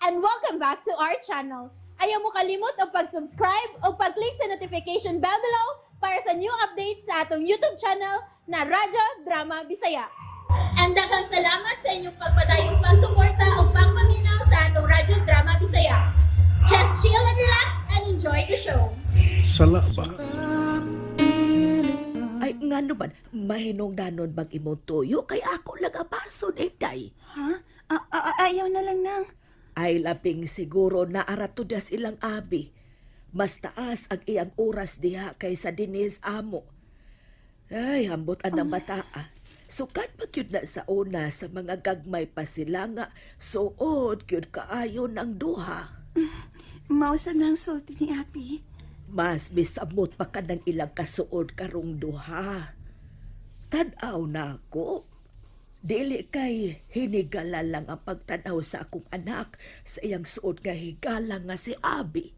And welcome back to our channel. Ayaw mo kalimot og pag-subscribe o pag-click sa notification bell below para sa new updates sa atong YouTube channel na Radyo Drama Bisaya. And daghang salamat sa inyong pagpadayong pagsuporta o pagpaminaw sa atong Radyo Drama Bisaya. Just chill and relax and enjoy the show. Sala ba? Ay, ngano man, mahinungdanon bang imong tuyo kay ako lang apason, Inday. Ha? Ah, ah, ah, ayaw na lang nang. Ay, labing siguro na aratudas ilang abi. Mas taas ang iyang oras diha kaysa dinis amo. Ay, hambot ang bataa. Sukat pa gyud na sa una sa mga gagmay pa sila nga suod gyud kaayo ng duha. Mausap na ang sulti ni Abi. Mas misamot pa ka ng ilang kasuod karong duha. Tanaw na ako. Dili kay hinigala lang ang pagtanaw sa akong anak sa iyang suod nga higala nga si Abi.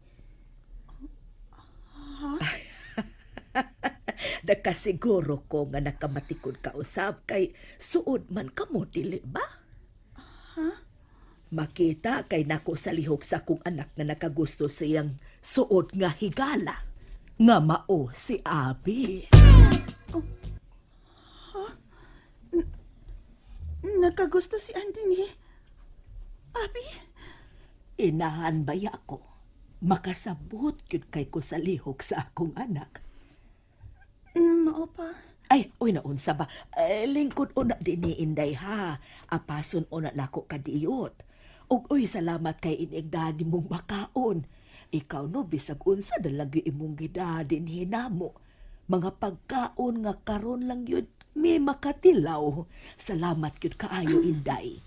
Nakasiguro ko nga nakamatikod ka usab kay suod man kamo, dili ba? Makita kay nako sa lihok sa akong anak nga nakagusto sa iyang suod nga higala. Nga mao si Abi. Nagkagusto si Andy ni Abi? Inahan ba ako? Makasabot gyud kay ko sa lihok sa akong anak. Mao pa. Ay, uy naunsa ba? Eh, lingkod una din ni Inday ha. Apason una nako kadiyot. Ug uy, salamat kay inigdani mong makaon. Ikaw no, bisag unsa dalagi imong gidadin hinamo. Mga pagkaon nga karon lang yun, may makatilaw. Salamat yun kaayo, Inday.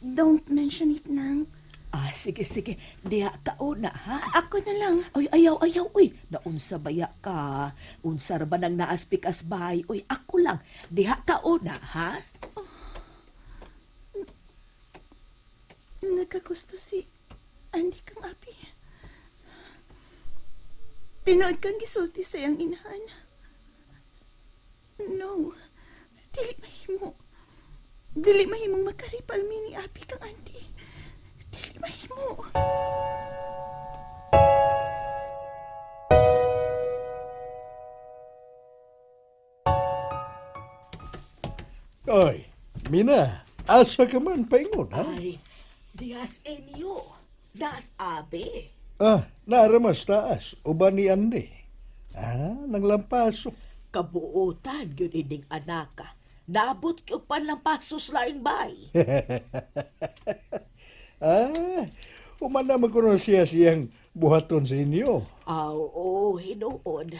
Don't mention it nang. Ah, sige, sige. Diha ka una, ha? Ako na lang. Ay, ayaw, ayaw, uy. Naunsa baya ka? Unsa ra ba nang naaspikas bahay? Uy, ako lang. Diha ka una, ha? Nagkagusto si Andy kang Abi. Tinuod kang gisulti sa iyang inahan. No. Dili mahimo. Dili mahimong makaripal mi ni Abi kang Andy. Dili mahimo. Oy, Mina, asa ka man paingon, ha? Ay, dihas inyo. Das abe. Ah, naaramas taas, uban ni Andy. Ah, nanglampasok. Kabuotan yun ining anaka. Naabot kyo panlampasos laing bay. Ah, umana man kuno siya siyang buhaton sa inyo. Aw, oo, hinuon.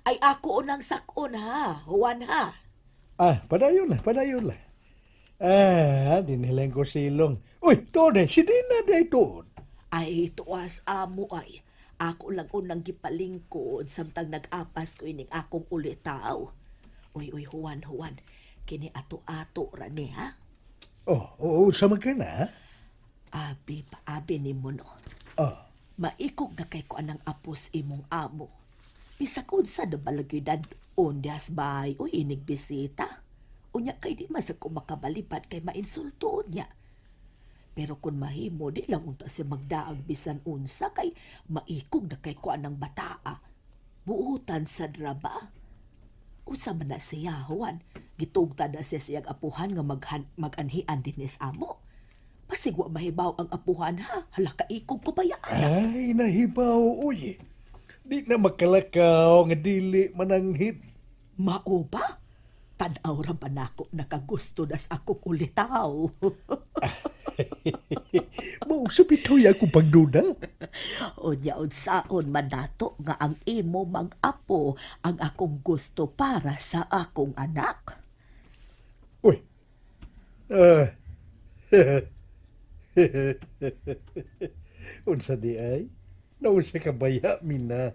Ay, ako unang sakon ha. Juan ha. Ah, padayon lah, padayon lah. Ah, dinilang ko silong. Uy, tuod eh, si Dina day tuod. Ay, tuwas amo ay. Ako lang unang gipalingkod samtang nag-apas ko ining akong ulitaw. Uy, uy, Juan, Juan. Kini ato-ato ra ni ha. Oh, oo, sa man ka na, ha? Abi, paabi ni mo no. Oh, Maikog na kay ko anang apos imong amo. Bisag unsa na balagyodan ondas bay o inig bisita. Unya kay di man sa ko makabalibad kay mainsulto niya. Pero kung mahimo, di lang unta siya magdaag bisan unsa kay maikog na kay ko anang bataa. Buutan sa draba. Unsa man na siya, Juan. Gitugta na siya siyang apuhan nga mag-anhian din is amo. Pasig wa mahibaw ang apuhan ha. Hala ka ikog ko bayaan. Ay, nahibaw, uy. Di na makalakaw nga dili mananghid. Mao ba? Tanaw ra ba nako nakagusto nas ako kulitaw. Mao sa bitoy ako pagduda. Unya unsaon man nato nga ang imo mang apo ang akong gusto para sa akong anak. Uy. Ah. Unsa di ay? Naunsa ka baya, Mina?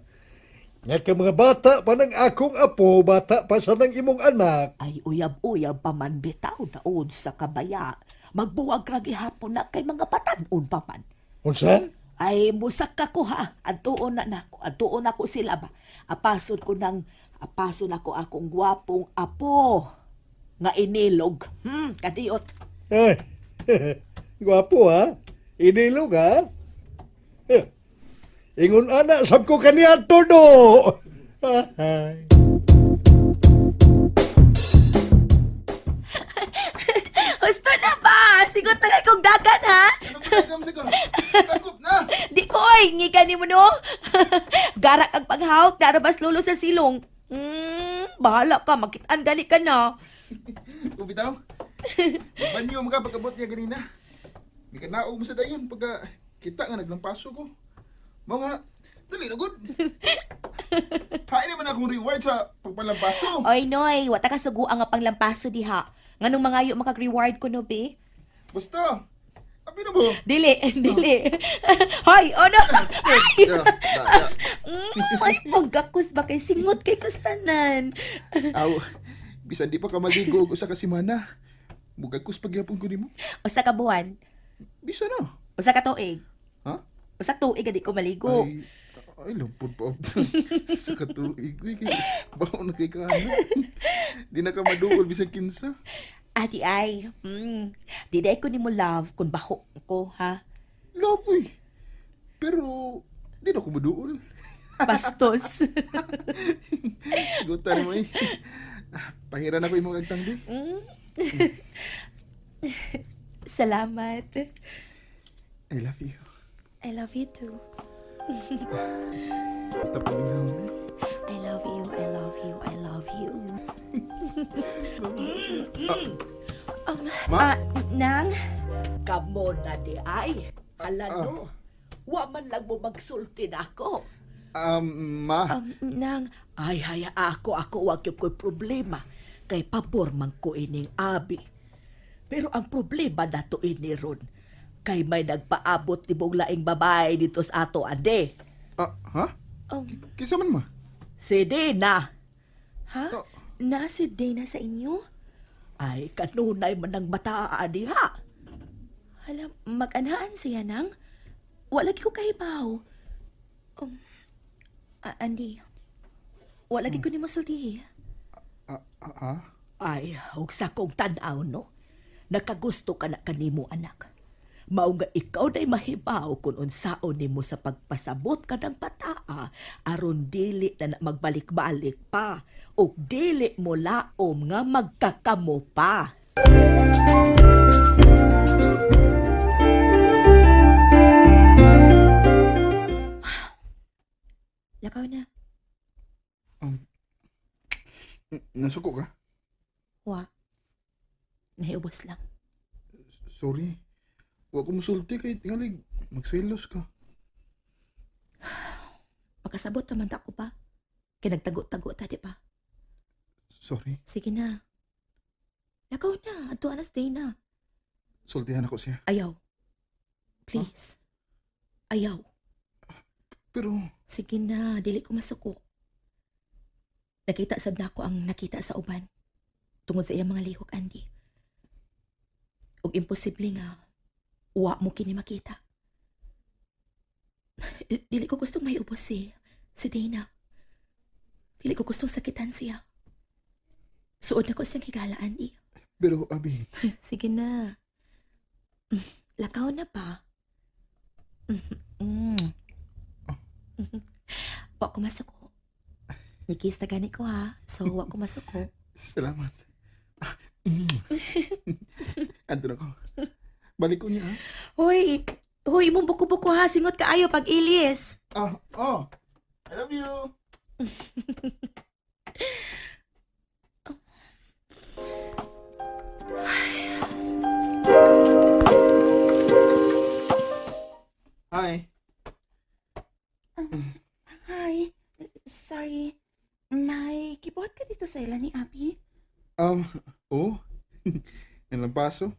Nga ka mga bata pa ng akong apo, bata pa sa ng imong anak. Ay uyab-uyab pa man bitaw naon sa kabaya. Magbuwag ra gihapon na kay mga batan-on pa man. Unsa? Ay musak ka ko ha. Adtuon na nako, adtuon nako sila ba. Apason ko nang apason ako akong gwapong apo nga inilog. Kadiyot. Ay, gwapo ha? Inilong ha? Eh, ingon ana, sab ko kaniya todo. Ay. Husto na ba? Sigot na kay kong dagan ha? Anong ginagam sa ka? Takop na! Di ko oy, ngiga ni mo no. Garak ang paghawk, narabas lulo sa silong. Bahala ka, makitaan gani ka na. Ubitaw. Banyo mo ka pagkabot niya ganina. Mikanaog mo sa dayon pagka kita nga naglampaso ko. Mga dali na gud. Hain naman akong reward sa pagpalampaso. Oy Noy, wata ka suguang nga panglampaso diha. Nganong mangayo makag-reward ko no be? Basta. Abi na mo. Dili, dili. Hoy, ono. Ay! Da, da, da. Ay, pagkakos ba kay singot kay kustanan. Aw, bisan di pa ka maligo og usa ka semana. Mugagkos pagyapon ko nimo. Usa ka buwan, Bisa na. usa ka tuig. Ha? Usa ka tuig di ko maligo. Ay, ay, lupod pa. Sa katuig. Uy, kay, baon na kay ka. ano. Di na ka maduol bisan kinsa. Ati ay, di day ko nimo love kung baho ko, ha? Love, uy. Pero, di na ko maduol. Bastos. Sigutan mo, eh. Ah, pahiran ako imong agtang, di. Salamat. I love you. I love you too. Tapamingaw na. I love you, I love you, I love you. Ma? Ah, Nang? Kamo na di ay. Ala no. Wa man lang mo magsulti na ako. Ma. Nang. Ay, haya ako, ako wag gyud ko'y problema. Kay pabor man ko ining abi. Pero ang problema nato ini ron. Kay may nagpaabot ni mong laing babae dito sa ato, ande. Ah, ha? Kinsa man, ma? Si Dina. Ha? Oh. Na si Dana sa inyo? Ay, kanunay man ang bataa diha. Hala, mag-anhaan siya nang? Wala ko kahibaw. Andy, wala ko ni masultihi. Ah, ah, ah? Ay, ug sa kong tan-aw, no? Nakagusto ka na kanimo, anak. Mao nga ikaw day mahibaw kung unsaon nimo sa pagpasabot ka ng bataa aron dili na, na magbalik-balik pa ug dili mo laom nga magkakamo pa. Lakaw na. Nasuko ka? Wa. Nahiubos lang. Sorry. Wa ko musulti kay tingalig. Magselos ka. Makasabot naman ta ko pa. Kinagtago-tago ta, di ba? Sorry. Sige na. Lakaw na. Adto anas Dana. Sultihan ako siya. Ayaw. Please. Ayaw. Pero, Sige na, dili ko masuko. Nakita sad nako ang nakita sa uban. Tungod sa iyang mga lihok, Andy. Ug imposible nga wa mo kini makita. Dili ko gustong may ubos si Dana. Dili ko gustong sakitan siya. Suod na ko siyang higala, Andy. pero, Abi, Sige na. Lakaw na pa. Mm. Wa ko masuko. Nikis na gani ko ha. So, wa ko masuko. salamat. Ah, mm. Andun ako. Balik ko niya, ah. Hoy! Hoy, imong buko-buko ha. Singot kaayo pag ilis. Ah, oh. I love you. Hi. Hi. Sorry. May gibuhat ka dito sa ila ni Abby? Oh. Nalampaso?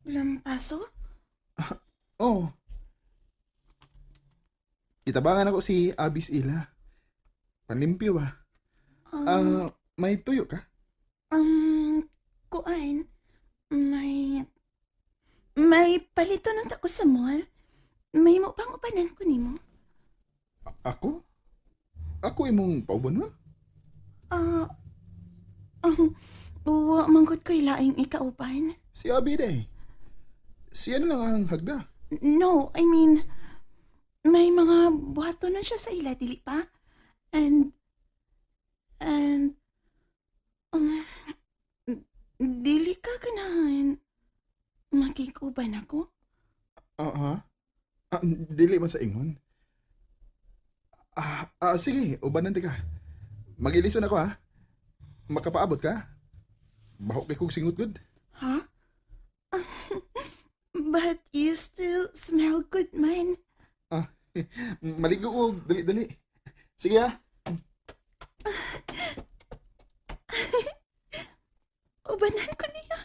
Lampaso? Oh. Itabangan ako si Abis Ila. Panlimpyo ba? Ah, may tuyo ka? Kuan, may... May palito nang tako sa mall. May mo pang upanan ko nimo. Ako? Ako imong pauban na? Ah, wa manggod ko'y laing ikauban. Si Abi day. Siya na lang ang hagda. No, I mean, may mga buhaton na siya sa ila, dili pa? And dili ka ganahan makikuban ako? Ah, ah. Ah, dili man sa ingon. Ah, ah, sige, ubanan ti ka. Magilison ako ha. Makapaabot ka? Baho kay kog singot gud. Ha? But you still smell good, man. Ah, maligo ko, dali-dali. Sige ah. Ubanan ko niya.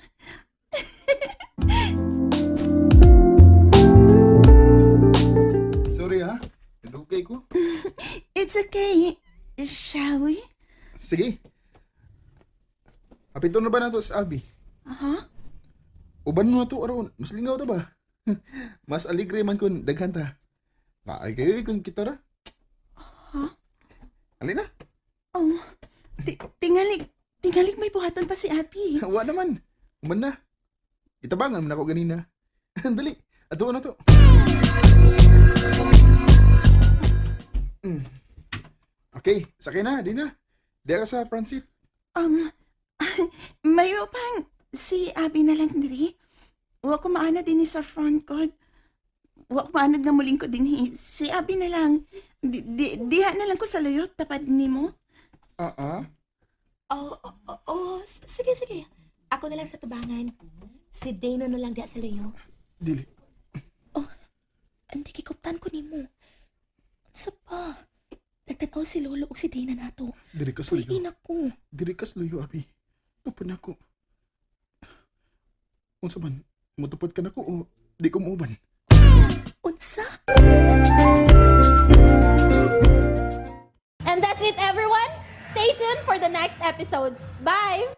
Sorry ha. Nadugay ko. It's okay. Shall we? Sige. Apito na ba nato sa Abi? Aha. Uban mo na to aron. Mas lingaw ta ba? Mas aligre man kun daghan ta. Ay kayo eh, kung kita ra. Ha? Alin na? Oh, tingalig, tingalig may buhaton pa si Abby. Wa naman. Uman na. Itabangan man ako ganina. Dali. Ato na to. Okay, sakay na, di na. Di ka sa front seat. Mayo pang si Abby na lang diri. Wa ko maana din sa front ko. Wa ko maanad nga muling ko din. Si Abby na lang. Diha na lang ko sa luyot tapad nimo. Ah, ah. Oh, sige, sige. Ako na lang sa tubangan. Si Dana na lang diha sa luyo. Dili. Andi, kikuptan ko nimo. Unsa pa? Nagtanaw si Lolo ug si Dana nato. Diri ka sa Uy, luyo. ina ko. Diri ka sa luyo, Abi. Tupad na ako. Unsa man, mutupad ka na ko o di ko muuban. Unsa? And that's it, everyone. Stay tuned for the next episodes. Bye!